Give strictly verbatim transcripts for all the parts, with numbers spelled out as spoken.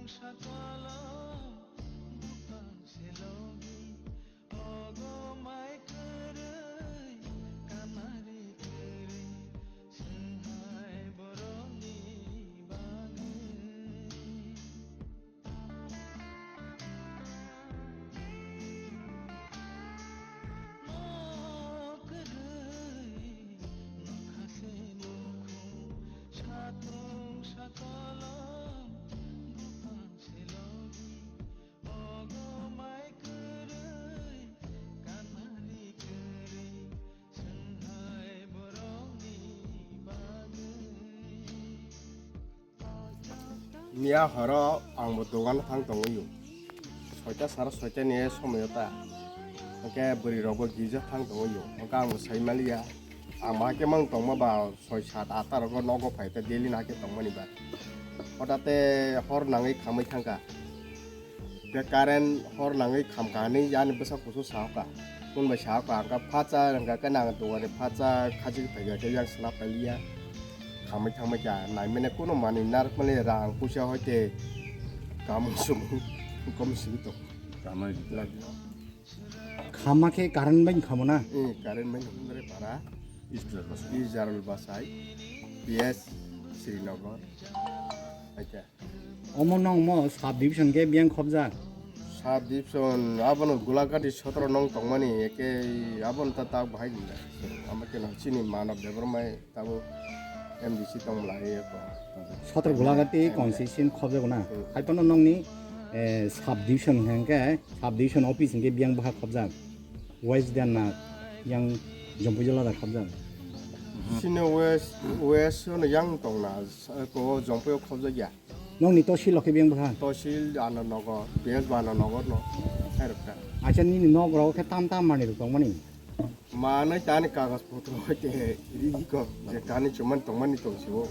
Sakolom buphang se logi, ogo mai kwrwi, kanari kwrwi, swnghai borokni bagwi. Nok kwrwi, nokha se nukhung, satung sakolom buphang se logi. Miya horo ang bo dogan thang tongwi o. Soita sara soita ni somoyo ta. Hwnkhe bwrwi rok bo girja thang tongwi o. Hwnkhe ang bo sai maliya. Ang ma khe mang tongma ba soi sat atta rogo nogo phai ta daily na khe tongmani ba. Hotate hor nangwi khamwi thangkha. Be current hor nangwi khamkha hinwi yani bwsa kusu sahoka. Kun bai sahoka hwnkha phacha hwnkha khe nang dogani phacha khajik phaiya khe yang swnam pailiya. Khamwi thangbai kha naimani kunu manwi narwkmani rang puisa hoite kamung sumung kom simi tong. Kamai di. Khama khe current bai khamo na? Hmm, current bai khamo re para. East Jarul Basai. East Jarul Basai, P S Srinagar. Acha. Omo nong mo sub division khe biyang khobjak? Sub division abono Gulagati sotro nong tongmani eke abono ta tak bahai gunda. Ama khe nang chini Manav Debbarma tabo M D C tong lai ko. Sotro Gulagati M L A. Constituency khobjak na? Hmm. Hai phano nongni, eh, sub division hwnkhe sub division office hwnkhe biyang baha khobjak? West dan na yang Jompuijala da khobjak? Sini West, West no yang tong na, ko Jompuio khobjak ya. Nongni tosil o khe biyang bwkha? Tosil ano nogo, P S ba ano nogo no, hai rok ta. Acha nini nok rok khe tam tam manwi rok tongmani? Manwi tani kagoj potro hoite ridi ko, je tani chuman tongmani tong si o.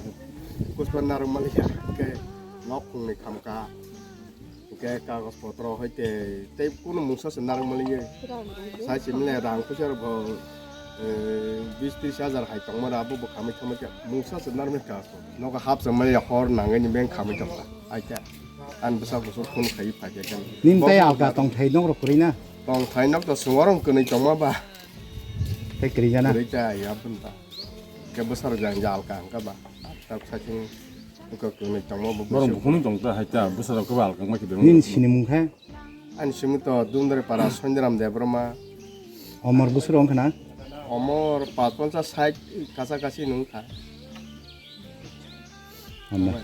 Kuspa narwk mali ya, ke nok khungni khamka. Hwnkhe kagoj potro hai tei, tei kunu mungsa se narwk maliya. Sai se mile rang puisa rok bo, eh, bis tris hajar hai tongmani abo bo khamwi thangma khe mungsa se narwk mali kagoj potro. Nogo hapsa maliya hor nangwi ni bank khamwi tongkha. Aita. Ani bwsa kusuk phone khai phaikha khe. Nini tei alka tongthai nok rok kwrwi na? Tongthai nok to swngo rong kwnwi tongma ba. Tei kwrwi jana? Kwrwi ta ya phun ta. Khe bwsa rok jang ja alka hwnkha ba. Tak saking. Eko kwnwi tongma bo. Borok buphuru tong ta hai ta bwsa rok khe ba alkang ma khe. Nini sinimung khe? Ani simung to Dundre para Sondiram Debbarma. Omor bwswk wng khna? Omor pachponchas sait kacha kachi nung kha. Hambai.